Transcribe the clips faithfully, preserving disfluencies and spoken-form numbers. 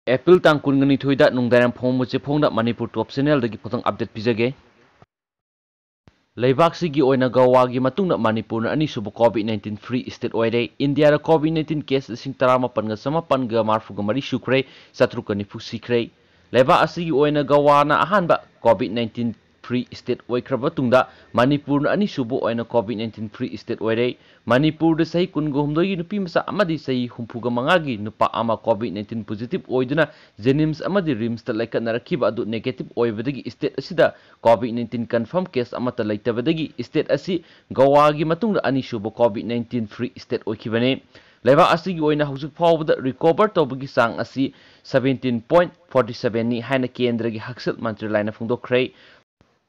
April ꯇꯥꯡ ꯀꯨꯟꯒ ꯅꯤꯊꯣꯏꯗ ꯅꯨꯡꯗꯥꯡ ꯐꯣꯡꯕ ꯆꯦꯐꯣꯡꯗ ꯃꯅꯤꯄꯨꯔ ꯇꯣꯞ ꯆꯦꯅꯦꯜꯗꯒꯤ ꯄꯣꯠꯊꯣꯡ ꯑꯞꯗꯦꯠ ꯄꯤꯖꯒꯦ꯫ ꯂꯩꯕꯥꯛꯁꯤꯒꯤ ꯑꯣꯏꯅ ꯒꯋꯥꯒꯤ ꯃꯇꯨꯡꯗ ꯃꯅꯤꯄꯨꯔꯅ ꯑꯅꯤꯁꯨꯕ ꯀꯣꯚꯤꯗ ꯅꯥꯏꯟꯇꯤꯟ ꯐ꯭ꯔꯤ ꯁ꯭ꯇꯦꯠ ꯑꯣꯏꯔꯦ꯫ ꯏꯟꯗꯤꯌꯥꯗ ꯀꯣꯚꯤꯗ ꯅꯥꯏꯟꯇꯤꯟ ꯀꯦꯁ ꯂꯤꯁꯤꯡ ꯇꯔꯥꯃꯥꯄꯟꯒ ꯆꯃꯥꯄꯟꯒ ꯃꯔꯤꯐꯨꯒ ꯃꯔꯤ ꯁꯨꯈ꯭ꯔꯦ, ꯆꯥꯇ꯭ꯔꯨꯛꯀ ꯅꯤꯐꯨ ꯁꯤꯈ꯭ꯔꯦ꯫ ꯂꯩꯕꯥꯛ ꯑꯁꯤꯒꯤ ꯑꯣꯏꯅ ꯒꯋꯥꯅ ꯑꯍꯥꯟꯕ ꯀꯣꯚꯤꯗ ꯅꯥꯏꯟꯇꯤꯟ ꯐ꯭ꯔꯤ ꯁ꯭ꯇꯦꯠ ꯑꯣꯏꯈ꯭ꯔꯕ ꯃꯇꯨꯡꯗ ꯃꯅꯤꯄꯨꯔꯅ ꯑꯅꯤꯁꯨꯕ ꯑꯣꯏꯅ ꯀꯣꯚꯤꯗ ꯅꯥꯏꯟꯇꯤꯟ ꯐ꯭ꯔꯤ ꯁ꯭ꯇꯦꯠ ꯑꯣꯏꯔꯦ꯫ ꯃꯅꯤꯄꯨꯔꯗ ꯆꯍꯤ ꯀꯨꯟꯒ ꯍꯨꯝꯗꯣꯏꯒꯤ ꯅꯨꯄꯤ ꯃꯆꯥ ꯑꯃꯗꯤ ꯆꯍꯤ ꯍꯨꯝꯐꯨꯒ ꯃꯉꯥꯒꯤ ꯅꯨꯄꯥ ꯑꯃ ꯀꯣꯚꯤꯗ ꯅꯥꯏꯟꯇꯤꯟ ꯄꯣꯖꯤꯇꯤꯚ ꯑꯣꯏꯗꯨꯅ ꯖꯦꯅꯤꯝꯁ ꯑꯃꯗꯤ ꯔꯤꯝꯁꯇ ꯂꯩꯈꯠꯅꯔꯛꯈꯤꯕ ꯑꯗꯨ ꯅꯦꯒꯦꯇꯤꯚ ꯑꯣꯏꯕꯗꯒꯤ ꯁ꯭ꯇꯦꯠ ꯑꯁꯤꯗ ꯀꯣꯚꯤꯗ ꯅꯥꯏꯟꯇꯤꯟ ꯀꯟꯐꯥꯔꯝ ꯀꯦꯁ ꯑꯃꯠꯇ ꯂꯩꯇꯕꯗꯒꯤ ꯁ꯭ꯇꯦꯠ ꯑꯁꯤ ꯒꯋꯥꯒꯤ ꯃꯇꯨꯡꯗ ꯑꯅꯤꯁꯨꯕ ꯀꯣꯚꯤꯗ ꯅꯥꯏꯟꯇꯤꯟ ꯐ꯭ꯔꯤ ꯁ꯭ꯇꯦꯠ ꯑꯣꯏꯈꯤꯕꯅꯤ꯫ ꯂꯩꯕꯥꯛ ꯑꯁꯤꯒꯤ ꯑꯣꯏꯅ ꯍꯧꯖꯤꯛ ꯐꯥꯎꯕꯗ ꯔꯤꯀꯣꯚꯔ ꯇꯧꯕꯒꯤ ꯆꯥꯡ ꯑꯁꯤ ꯁꯕꯦꯟꯇꯤꯟ ꯄꯣꯏꯟꯠ ꯐꯣꯔꯇꯤ ꯁꯕꯦꯟꯅꯤ ꯍꯥꯏꯅ ꯀꯦꯟꯗ꯭ꯔꯒꯤ ꯍꯛꯁꯦꯜ ꯃꯟꯇ꯭ꯔꯥꯂꯌꯅ ꯐꯣꯡꯗꯣꯛꯈ꯭ꯔꯦ꯫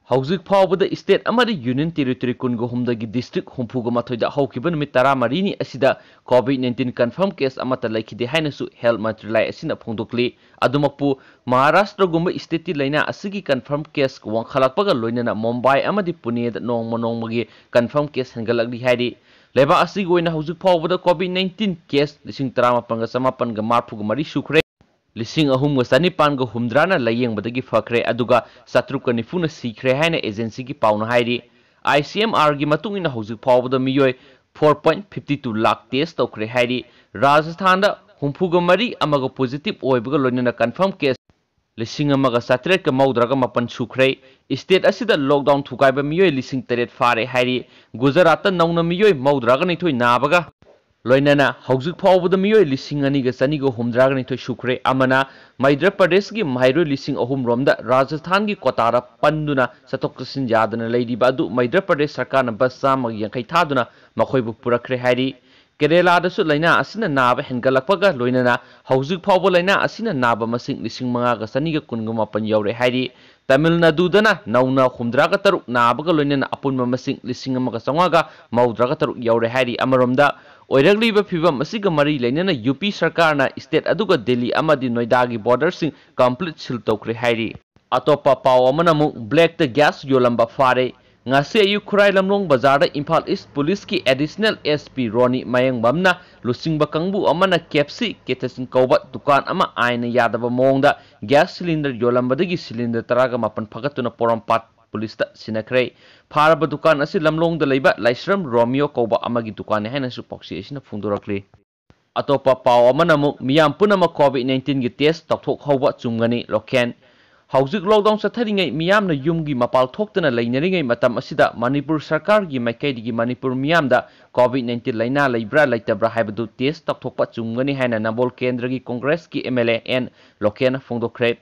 ꯍꯧꯖꯤꯛ ꯐꯥꯎꯕꯗ ꯁ꯭ꯇꯦꯠ ꯑꯃꯗꯤ ꯌꯨꯅꯤꯌꯟ ꯇꯦꯔꯤꯇꯣꯔꯤ ꯀꯨꯟꯒ ꯍꯨꯝꯗꯒꯤ ꯗꯤꯁꯇ꯭ꯔꯤꯛ ꯍꯨꯝꯐꯨꯒ ꯃꯥꯊꯣꯏꯗ ꯍꯧꯈꯤꯕ ꯅꯨꯃꯤꯠ ꯇꯔꯥꯃꯔꯤꯅꯤ ꯑꯁꯤꯗ ꯀꯣꯚꯤꯗ ꯅꯥꯏꯟꯇꯤꯟ ꯀꯟꯐꯥꯔꯝ ꯀꯦꯁ ꯑꯃꯠꯇ ꯂꯩꯈꯤꯗꯦ ꯍꯥꯏꯅꯁꯨ ꯍꯦꯜꯊ ꯃꯟꯇ꯭ꯔꯥꯂꯌ ꯑꯁꯤꯅ ꯐꯣꯡꯗꯣꯛꯂꯤ꯫ ꯑꯗꯨꯃꯛꯄꯨ, ꯃꯍꯥꯔꯥꯁꯇ꯭ꯔꯒꯨꯝꯕ ꯁ꯭ꯇꯦꯠꯇꯤ ꯂꯥꯏꯅꯥ ꯑꯁꯤꯒꯤ ꯀꯟꯐꯥꯔꯝ ꯀꯦꯁ ꯋꯥꯡꯈꯠꯂꯛꯄꯒ ꯂꯣꯏꯅꯅ ꯃꯨꯝꯕꯥꯏ ꯑꯃꯗꯤ ꯄꯨꯅꯦꯗ ꯅꯣꯡꯃ ꯅꯣꯡꯃꯒꯤ ꯀꯟꯐꯥꯔꯝ ꯀꯦꯁ ꯍꯦꯟꯒꯠꯂꯛꯂꯤ ꯍꯥꯏꯔꯤ꯫ ꯂꯩꯕꯥꯛ ꯑꯁꯤꯒꯤ ꯑꯣꯏꯅ ꯍꯧꯖꯤꯛ ꯐꯥꯎꯕꯗ ꯀꯣꯚꯤꯗ ꯅꯥꯏꯟꯇꯤꯟ ꯀꯦꯁ ꯂꯤꯁꯤꯡ ꯇꯔꯥꯃꯥꯄꯟꯒ ꯆꯃꯥꯄꯟꯒ ꯃꯔꯤꯐꯨꯒ ꯃꯔꯤ ꯁꯨꯈ꯭ꯔꯦ꯫ ꯂꯤꯁꯤꯡ ꯑꯍꯨꯝꯒ ꯆꯅꯤꯄꯥꯟꯒ ꯍꯨꯝꯗ꯭ꯔꯥꯅ ꯂꯥꯌꯦꯡꯕꯗꯒꯤ ꯐꯈ꯭ꯔꯦ, ꯑꯗꯨꯒ ꯆꯥꯇ꯭ꯔꯨꯛꯀ ꯅꯤꯐꯨꯅ ꯁꯤꯈ꯭ꯔꯦ ꯍꯥꯏꯅ ꯑꯦꯖꯦꯟꯁꯤꯒꯤ ꯄꯥꯎꯅ ꯍꯥꯏꯔꯤ꯫ ꯑꯥꯏ ꯁꯤ ꯑꯦꯝ ꯑꯥꯔꯒꯤ ꯃꯇꯨꯡ ꯏꯟꯅ ꯍꯧꯖꯤꯛ ꯐꯥꯎꯕꯗ ꯃꯤꯑꯣꯏ four point fifty two lakh test ꯇꯧꯈ꯭ꯔꯦ ꯍꯥꯏꯔꯤ꯫ ꯔꯥꯖꯁꯊꯥꯟꯗ ꯍꯨꯝꯐꯨꯒ ꯃꯔꯤ ꯑꯃꯒ ꯄꯣꯖꯤꯇꯤꯚ ꯑꯣꯏꯕꯒ ꯂꯣꯏꯅꯅ ꯀꯟꯐꯥꯔꯝ ꯀꯦꯁ ꯂꯤꯁꯤꯡ ꯑꯃꯒ ꯆꯥꯇ꯭ꯔꯦꯠꯀ ꯃꯧꯗ꯭ꯔꯥꯒ ꯃꯥꯄꯟ ꯁꯨꯈ꯭ꯔꯦ꯫ ꯁ꯭ꯇꯦꯠ ꯑꯁꯤꯗ ꯂꯣꯛꯗꯥꯎꯟ ꯊꯨꯒꯥꯏꯕ ꯃꯤꯑꯣꯏ ꯂꯤꯁꯤꯡ ꯇꯔꯦꯠ ꯐꯥꯔꯦ ꯍꯥꯏꯔꯤ꯫ ꯒꯨꯖꯔꯥꯠꯇ ꯅꯧꯅ ꯃꯤꯑꯣꯏ ꯃꯧꯗ꯭ꯔꯥꯒ ꯅꯤꯊꯣꯏ ꯅꯥꯕꯒ ꯂꯣꯏꯅꯅ ꯍꯧꯖꯤꯛ ꯐꯥꯎꯕꯗ ꯃꯤꯑꯣꯏ ꯂꯤꯁꯤꯡ ꯑꯅꯤꯒ ꯆꯅꯤꯒ ꯍꯨꯝꯗ꯭ꯔꯥꯒ ꯅꯤꯊꯣꯏ ꯁꯨꯈ꯭ꯔꯦ꯫ ꯑꯃꯅ ꯃꯩꯙ꯭ꯔ ꯄ꯭ꯔꯗꯦꯁꯀꯤ ꯃꯍꯩꯔꯣꯏ ꯂꯤꯁꯤꯡ ꯑꯍꯨꯝ ꯔꯣꯝꯗ ꯔꯥꯖꯁꯊꯥꯟꯒꯤ ꯀꯣꯇꯥꯗ ꯄꯟꯗꯨꯅ ꯆꯠꯊꯣꯛ ꯆꯠꯁꯤꯟ ꯌꯥꯗꯅ ꯂꯩꯔꯤꯕ ꯑꯗꯨ ꯃꯩꯙ꯭ꯔ ꯄ꯭ꯔꯗꯦꯁ ꯁꯔꯀꯥꯔꯅ ꯕꯁ ꯆꯥꯝꯃꯒ ꯌꯥꯡꯈꯩ ꯊꯥꯗꯨꯅ ꯃꯈꯣꯏꯕꯨ ꯄꯨꯔꯛꯈ꯭ꯔꯦ ꯍꯥꯏꯔꯤ꯫ ꯀꯦꯔꯦꯂꯥꯗꯁꯨ ꯂꯥꯏꯅꯥ ꯑꯁꯤꯅ ꯅꯥꯕ ꯍꯦꯟꯒꯠꯂꯛꯄꯒ ꯂꯣꯏꯅꯅ ꯍꯧꯖꯤꯛ ꯐꯥꯎꯕ ꯂꯥꯏꯅꯥ ꯑꯁꯤꯅ ꯅꯥꯕ ꯃꯁꯤꯡ ꯂꯤꯁꯤꯡ ꯃꯉꯥꯒ ꯆꯅꯤꯒ ꯀꯨꯟꯒ ꯃꯥꯄꯟ ꯌꯧꯔꯦ ꯍꯥꯏꯔꯤ꯫ ꯇꯥꯃꯤꯜ ꯅꯥꯗꯨꯗꯅ ꯅꯧꯅ ꯍꯨꯝꯗ꯭ꯔꯥꯒ ꯇꯔꯨꯛ ꯅꯥꯕꯒ ꯂꯣꯏꯅꯅ ꯑꯄꯨꯟꯕ ꯃꯁꯤꯡ ꯂꯤꯁꯤꯡ ꯑꯃꯒ ꯆꯥꯝꯃꯉꯥꯒ ꯃꯧꯗ꯭ꯔꯥꯒ ꯇꯔꯨꯛ ꯌꯧꯔꯦ ꯍꯥꯏꯔꯤ꯫ ꯑꯃꯔꯣꯝꯗ, ꯑꯣꯏꯔꯛꯂꯤꯕ ꯐꯤꯚꯝ ꯑꯁꯤꯒ ꯃꯔꯤ ꯂꯩꯅꯅ ꯌꯨ ꯄꯤ ꯁꯔꯀꯥꯔꯅ ꯁ꯭ꯇꯦꯠ ꯑꯗꯨꯒ ꯗꯦꯜꯂꯤ ꯑꯃꯗꯤ ꯅꯣꯏꯗꯥꯒꯤ ꯕꯣꯔꯗꯔꯁꯤꯡ ꯀꯝꯄ꯭ꯂꯤꯠ ꯁꯤꯜ ꯇꯧꯈ꯭ꯔꯦ ꯍꯥꯏꯔꯤ꯫ ꯑꯇꯣꯞꯄ ꯄꯥꯎ ꯑꯃꯅ ꯑꯃꯨꯛ ꯕ꯭ꯂꯦꯛꯇ ꯒ꯭ꯌꯥꯁ ꯌꯣꯜꯂꯝꯕ ꯐꯥꯔꯦ꯫ ꯉꯁꯤ ꯑꯌꯨꯛ ꯈꯨꯔꯥꯏ ꯂꯝꯂꯣꯡ ꯕꯖꯥꯔꯗ ꯏꯝꯐꯥꯜ ꯏꯁ ꯄꯨꯂꯤꯁꯀꯤ ꯑꯦꯗꯤꯁꯅꯦꯜ ꯑꯦꯁ ꯄꯤ ꯔꯣꯅꯤ ꯃꯌꯦꯡꯕꯝꯅ ꯂꯨꯆꯤꯡꯕ ꯀꯥꯡꯕꯨ ꯑꯃꯅ ꯀꯦꯞꯁꯤ ꯀꯦꯊꯦꯁꯤꯟ ꯀꯧꯕ ꯗꯨꯀꯥꯟ ꯑꯃ ꯑꯥꯏꯟꯅ ꯌꯥꯗꯕ ꯃꯑꯣꯡꯗ ꯒ꯭ꯌꯥꯁ ꯁꯤꯂꯤꯟꯗꯔ ꯌꯣꯜꯂꯝꯕꯗꯒꯤ ꯁꯤꯂꯤꯟꯗꯔ ꯇꯔꯥꯒ ꯃꯥꯄꯟ ꯐꯥꯒꯠꯇꯨꯅ ꯄꯣꯔꯣꯝꯄꯥꯠ ꯄꯨꯂꯤꯁꯇ ꯁꯤꯟꯅꯈ꯭ꯔꯦ꯫ ꯐꯥꯔꯕ ꯗꯨꯀꯥꯟ ꯑꯁꯤ ꯂꯝꯂꯣꯡꯗ ꯂꯩꯕ ꯂꯥꯏꯁ꯭ꯔꯝ ꯔꯣꯃꯤꯌꯣ ꯀꯧꯕ ꯑꯃꯒꯤ ꯗꯨꯀꯥꯟꯅꯤ ꯍꯥꯏꯅꯁꯨ ꯄꯥꯎꯆꯦ ꯑꯁꯤꯅ ꯐꯣꯡꯗꯣꯔꯛꯂꯤ꯫ ꯑꯇꯣꯞꯄ ꯄꯥꯎ ꯑꯃꯅ ꯑꯃꯨꯛ ꯃꯤꯌꯥꯝ ꯄꯨꯝꯅꯃꯛ ꯀꯣꯚꯤꯗ ꯅꯥꯏꯟꯇꯤꯟꯒꯤ ꯇꯦꯁ ꯇꯧꯊꯣꯛꯍꯧꯕ ꯆꯨꯝꯒꯅꯤ꯫ ꯂꯣꯀꯦꯟ꯫ ꯍꯧꯖꯤꯛ ꯂꯣꯛꯗꯥꯎꯟ ꯆꯠꯊꯔꯤꯉꯩ ꯃꯤꯌꯥꯝꯅ ꯌꯨꯝꯒꯤ ꯃꯄꯥꯜ ꯊꯣꯛꯇꯅ ꯂꯩꯅꯔꯤꯉꯩ ꯃꯇꯝ ꯑꯁꯤꯗ ꯃꯅꯤꯄꯨꯔ ꯁꯔꯀꯥꯔꯒꯤ ꯃꯥꯏꯀꯩꯗꯒꯤ ꯃꯅꯤꯄꯨꯔ ꯃꯤꯌꯥꯝꯗ ꯀꯣꯚꯤꯗ ꯅꯥꯏꯟꯇꯤꯟ ꯂꯥꯏꯅꯥ ꯂꯩꯕ꯭ꯔꯥ ꯂꯩꯇꯕ꯭ꯔꯥ ꯍꯥꯏꯕꯗꯨ ꯇꯦꯁ ꯇꯧꯊꯣꯛꯄ ꯆꯨꯝꯒꯅꯤ ꯍꯥꯏꯅ ꯅꯝꯕꯣꯜ ꯀꯦꯟꯗ꯭ꯔꯒꯤ ꯀꯣꯡꯒ꯭ꯔꯦꯁꯀꯤ ꯑꯦꯝ ꯑꯦꯜ ꯑꯦ ꯑꯦꯟ ꯂꯣꯀꯦꯟꯅ ꯐꯣꯡꯗꯣꯛꯈ꯭ꯔꯦ꯫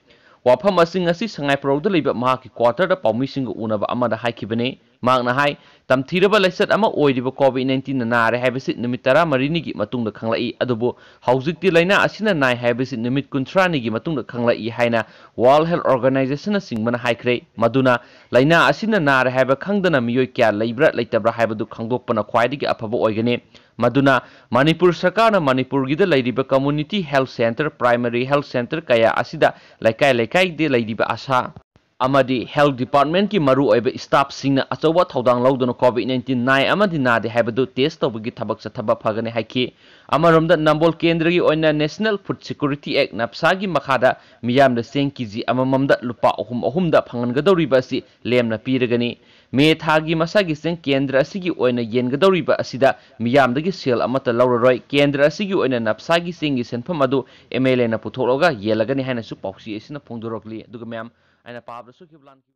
ꯋꯥꯐꯝ ꯑꯁꯤ ꯉꯁꯤ ꯁꯉꯥꯏꯄ꯭ꯔꯧꯗ ꯂꯩꯕ ꯃꯍꯥꯛꯀꯤ ꯀ꯭ꯋꯥꯇꯔꯗ ꯄꯥꯎꯃꯤꯁꯤꯡꯒ ꯎꯅꯕ ꯑꯃꯗ ꯍꯥꯏꯈꯤꯕꯅꯤ꯫ ꯃꯍꯥꯛꯅ ꯍꯥꯏ, ꯇꯝꯊꯤꯔꯕ ꯂꯥꯏꯆꯠ ꯑꯃ ꯑꯣꯏꯔꯤꯕ ꯀꯣꯚꯤꯗ ꯅꯥꯏꯟꯇꯤꯟꯅ ꯅꯥꯔꯦ ꯍꯥꯏꯕꯁꯤ ꯅꯨꯃꯤꯠ ꯇꯔꯥꯃꯔꯤꯅꯤꯒꯤ ꯃꯇꯨꯡꯗ ꯈꯪꯂꯛꯏ, ꯑꯗꯨꯕꯨ ꯍꯧꯖꯤꯛꯇꯤ ꯂꯥꯏꯅꯥ ꯑꯁꯤꯅ ꯅꯥꯏ ꯍꯥꯏꯕꯁꯤ ꯅꯨꯃꯤꯠ ꯀꯨꯟꯊ꯭ꯔꯥꯅꯤꯒꯤ ꯃꯇꯨꯡꯗ ꯈꯪꯂꯛꯏ ꯍꯥꯏꯅ ꯋꯥꯔꯜꯗ ꯍꯦꯜꯊ ꯑꯣꯔꯒꯅꯥꯏꯖꯦꯁꯟꯅꯆꯤꯡꯕꯅ ꯍꯥꯏꯈ꯭ꯔꯦ꯫ ꯃꯗꯨꯅ ꯂꯥꯏꯅꯥ ꯑꯁꯤꯅ ꯅꯥꯔꯦ ꯍꯥꯏꯕ ꯈꯪꯗꯅ ꯃꯤꯑꯣꯏ ꯀꯌꯥ ꯂꯩꯕ꯭ꯔꯥ ꯂꯩꯇꯕ꯭ꯔꯥ ꯍꯥꯏꯕꯗꯨ ꯈꯪꯗꯣꯛꯄꯅ ꯈ꯭ꯋꯥꯏꯗꯒꯤ ꯑꯐꯕ ꯑꯣꯏꯒꯅꯤ꯫ ꯃꯗꯨꯅ ꯃꯅꯤꯄꯨꯔ ꯁꯔꯀꯥꯔꯅ ꯃꯅꯤꯄꯨꯔꯒꯤꯗ ꯂꯩꯔꯤꯕ community health centre, primary health centre ꯀꯌꯥ ꯑꯁꯤꯗ ꯂꯩꯀꯥꯏ ꯂꯩꯀꯥꯏꯗ ꯂꯩꯔꯤꯕ ꯑꯁꯥ ꯑꯃꯗꯤ ꯍꯦꯜꯊ ꯗꯤꯄꯥꯔꯠꯃꯦꯟꯠꯀꯤ ꯃꯔꯨꯑꯣꯏꯕ ꯁ꯭ꯇꯥꯐꯁꯤꯡꯅ ꯑꯆꯧꯕ ꯊꯧꯗꯥꯡ ꯂꯧꯗꯨꯅ ꯀꯣꯚꯤꯗ ꯅꯥꯏꯟꯇꯤꯟ ꯅꯥꯏ ꯑꯃꯗꯤ ꯅꯥꯗꯦ ꯍꯥꯏꯕꯗꯨ ꯇꯦꯁ ꯇꯧꯕꯒꯤ ꯊꯕꯛ ꯆꯠꯊꯕ ꯐꯒꯅꯤ ꯍꯥꯏꯈꯤ꯫ ꯑꯃꯔꯣꯝꯗ ꯅꯝꯕꯣꯜ ꯀꯦꯟꯗ꯭ꯔꯒꯤ ꯑꯣꯏꯅ ꯅꯦꯁꯅꯦꯜ ꯐꯨꯗ ꯁꯦꯀ꯭ꯌꯨꯔꯤꯇꯤ ꯑꯦꯛ, ꯅꯞꯁꯥꯒꯤ ꯃꯈꯥꯗ ꯃꯤꯌꯥꯝꯗ ꯆꯦꯡ ꯀꯦꯖꯤ ꯑꯃꯃꯝꯗ ꯂꯨꯄꯥ ꯑꯍꯨꯝ ꯑꯍꯨꯝꯗ ꯐꯪꯍꯟꯒꯗꯧꯔꯤꯕ ꯑꯁꯤ ꯂꯦꯝꯅ ꯄꯤꯔꯒꯅꯤ꯫ ꯃꯦ ꯊꯥꯒꯤ ꯃꯁꯥꯒꯤ ꯆꯦꯡ ꯀꯦꯟꯗ꯭ꯔ ꯑꯁꯤꯒꯤ ꯑꯣꯏꯅ ꯌꯦꯟꯒꯗꯧꯔꯤꯕ ꯑꯁꯤꯗ ꯃꯤꯌꯥꯝꯗꯒꯤ ꯁꯦꯜ ꯑꯃꯠꯇ ꯂꯧꯔꯔꯣꯏ꯫ ꯀꯦꯟꯗ꯭ꯔ ꯑꯁꯤꯒꯤ ꯑꯣꯏꯅ ꯅꯞꯁꯥꯒꯤ ꯆꯦꯡꯒꯤ ꯁꯦꯟꯐꯝ ꯑꯗꯨ ꯑꯦꯝ ꯑꯦꯜ ꯑꯦꯅ ꯄꯨꯊꯣꯛꯂꯒ ꯌꯦꯜꯂꯒꯅꯤ ꯍꯥꯏꯅꯁꯨ ꯄꯥꯎꯆꯦ ꯑꯁꯤꯅ ꯐꯣꯡꯗꯣꯔꯛꯂꯤ꯫ ꯑꯗꯨꯒ ꯃꯌꯥꯝ, ꯑꯩꯅ ꯄꯥꯕꯗ ꯁꯣꯏꯈꯤꯕ ꯂꯥꯟꯈꯤꯕ